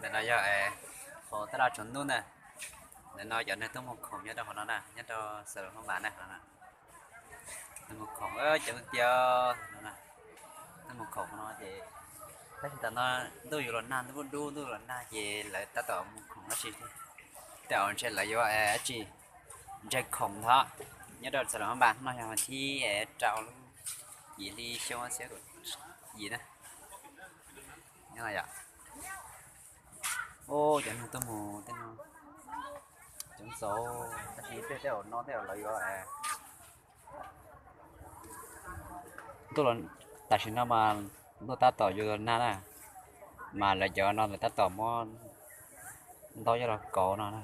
Ntawm no yog qhov taj laj tsaus ntuj na. Ntawm no cov neeg tuaj muag khoom nyob rau qhov no na, nyob rau Xav Los Hmoob Mas na. Tuaj muag khoom coob tiag no. Tuaj muag khoom no ces tab sis tam no ntuj yuav los nag, ntuj dub dub ntuj los nag ces lawv tab tom muag khoom dab tsi. Tej zaum ntshe lawv yuav dab tsi ntsaig khoom ntag. Nyob rau Xav Los Hmoob Mas no yog thib rau lub yim hli xyoo ob txhiab kaum yim na. Nyob no yom. Ub, cov neeg tuaj mus tej no coob ntxov, tab sis tej zaum no tej zaum lawv yuav ntuj, tam sim no mas ntuj tab tom yuav los nag na, mas lawv cov no lawv tab tom muab ntaub coj los kauv no na.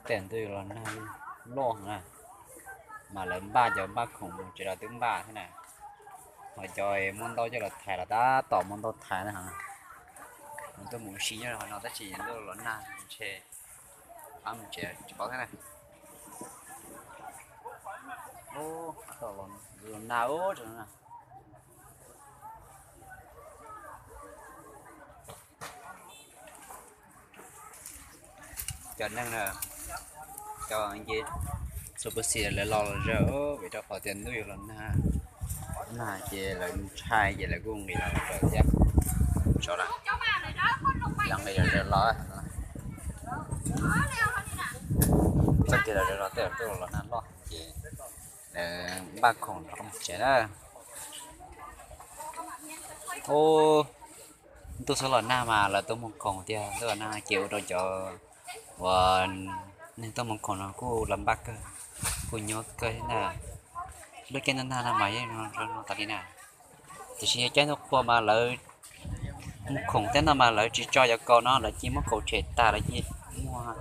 Tej zaum ntuj yuav los nag loj na, mas lawv npaj cov npaj khoom mus tsev los twb npaj thiab na. Ho cov muab ntaub coj los thaiv los tab tom muab ntaub thaiv na. Tuaj mus ua si nyob qhov no tab sis ntuj los nag ntshe pab mus tsev tsis paub thiab na. Ub, tab tom los nag ub. Cov neeg na, cov nce txhua puag xim lawv los los zaws vim rau qhov tias ntuj yuav los nag, nag ces lawv ntshai ces lawv kuj nqis los los zaws thiab. Tsov na, lawv nqis los zaws los, txoj kev los zaws los tej zaum ntuj los nag loj ces lawv npaj khoom rov qab mus tsev na. Ub, ntuj xub los nag mas lawv tuaj muag khoom tiag, ntuj los nag ces ua rau cov uas neeg tuaj muag khoom no kuj los npaj kawg, kuj nyuaj kawg thiab na. Lub caij ntuj nag no mas yeej zoo no tas li na. Tiam sis yog caij ntuj qhua mas lawv muag khoom thiab no mas lawv tsis tso cov kaus no, lawv cia muab kaus tshem tas lawv cia muag,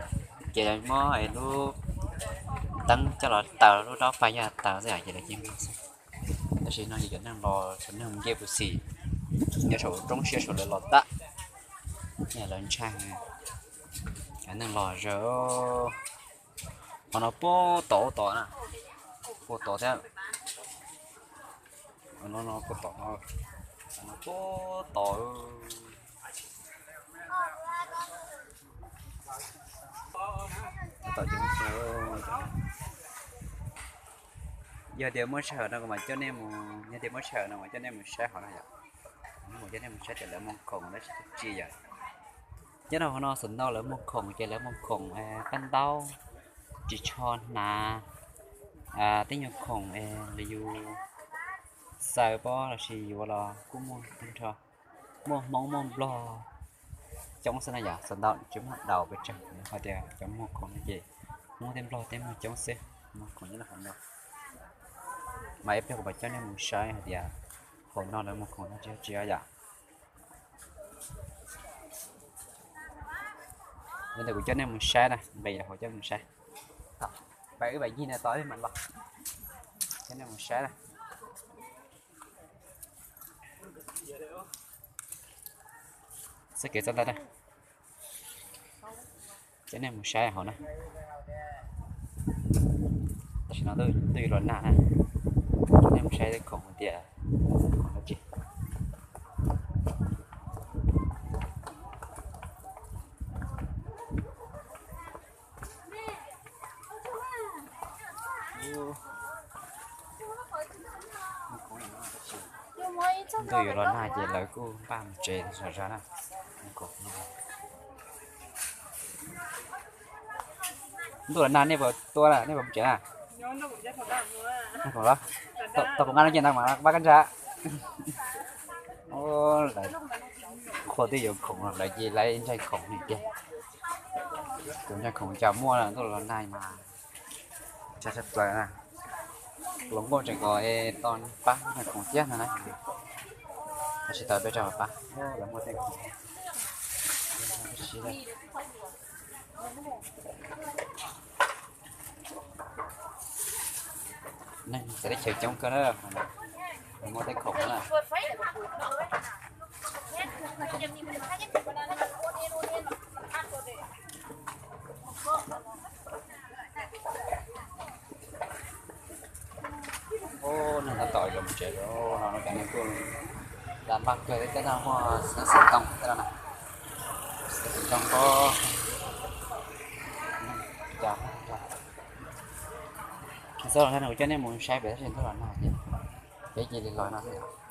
ces lawv muab lub teeb coj los taws, lub dob pais coj los taws xwb ces lawv cia muag xwb. Tab sis no ces cov neeg los, cov neeg nce puag xim nyob saum roob siab saud lawv los tag, lawv ntshai. Cov neeg los zaws, qhov no puag tod tod na, puag tod thiab. No no puag tod, no puag tod. Yog tias muaj sij hawm no kuv mam coj nej mus, yog tias muaj sij hawm no mam coj nej mus saib qhov no yom. Mus coj nej mus saib tias lawv muag khoom dab tsi dab tsi yom. Nyob rau qhov no xav ntau lawv muag khoom ces lawv muag khoom paj ntaub, ris tsho hnav, tej nyuag khoom li yus xaws pob los sis yuav los kuj muaj tag nrho. Muaj Hmoob muaj Nplog coob xwb na yom, xav ntau tsis muaj daus pes tsawg, hais tias cov muag khoom no ces Hmoob thiab Nplog thiaj muaj coob xwb, muag khoom nyob rau hauv no. Mas ib pliag kuv mam coj nej mus saib hais tias hauv no lawv muag khoom dab tsi dab tsi yom. Yog li kuv coj nej mus saib na, nqis hauv coj mus saib. Pais wb pais ncig no tos mam los, coj nej mus saib na. Txoj kev txoj ntawd na, coj nej mus saib hauv na. Tam sim no ntuj yuav los nag na, coj nej mus saib tej khoom tias khoom dab tsi. Ntuj yuav los nag ces lawv kuj npaj mus tsev zog zog na. Ntuj los nag nej puas tuaj na, nej puas mus tsev na? Nag khoom los, tau kuv nqa no ces ntawd mas pab koj ntsa. Lawv qhuas twb yuav khoom lawv cia li ntsaig khoom li tiag. Tus ntsaig khoom cas muaj ntuj los nag mas tshaj tshaj plaws na. Hluas nkauj tseem kom tau pab ntsaig khoom thiab no na. Tab sis tau peb tsa pab, lawv muaj tej khoom. Neeg txawv teb chaws coob kawg na, muaj tej khoom na. Ub, neeg tab tom yuav mus tsev lawm no, cov neeg kuj npaj kawg thiab, tej no muaj xeev xeev ntoo tej no na. Xav los no kuv coj nej mus saib pem tab sis ntuj los nag ces peb cia li los no xwb.